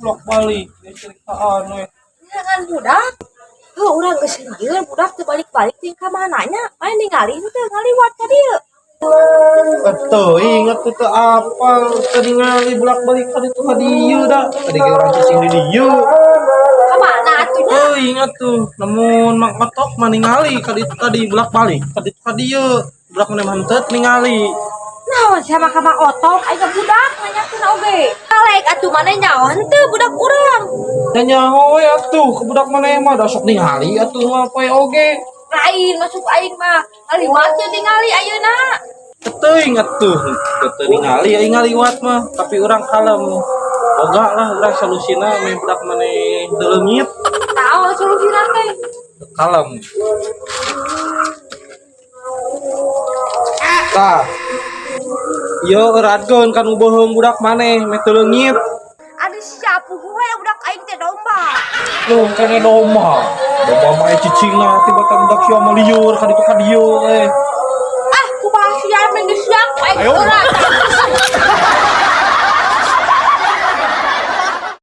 Bolak-balik ceritaan we. Jangan budak. Heuh, urang geus sieun budak teu balik-balik ting ka mana nya? Maneh ningali teu ngaliwat ka dieu? Teu inget tuh, teu apal, teu ningali bolak-balik ka ditu ka dieu da. Tadi ge urang cicing di dieu. Ka mana atuh nya? Oh, ingat tuh, lamun Mang Otok mah ningali ka ditu tadi bolak-balik ka ditu ka dieu. Budak maneh mah henteu ningali. Naon sama ka Mang Otok, aing ka budak nanyakeun oge. Kalek atuh, maneh nyaho henteu budak urang? Da nyaho we atuh ke budak maneh mah, da sok ningali atuh mah poe oge. Lain, masuk aing mah ngaliwat teu ningali ayeuna? Teu inget tuh, teu ningali aing ngaliwat mah, tapi urang kalem. Boga lah urang solusina meh budak maneh teu leungit. Naon solusina teh? Kalem. Tah. Ieu euratkeun kan beuheung budak maneh meh teu leungit. Aduh, siapa gue, budak aing teh domba. Nuh kene domba. Domba mah aya cicingna, tibatan budak sia mah lieur ka ditu ka dieu eh. Ah, kumaha sia, meh geus siap aing eurat.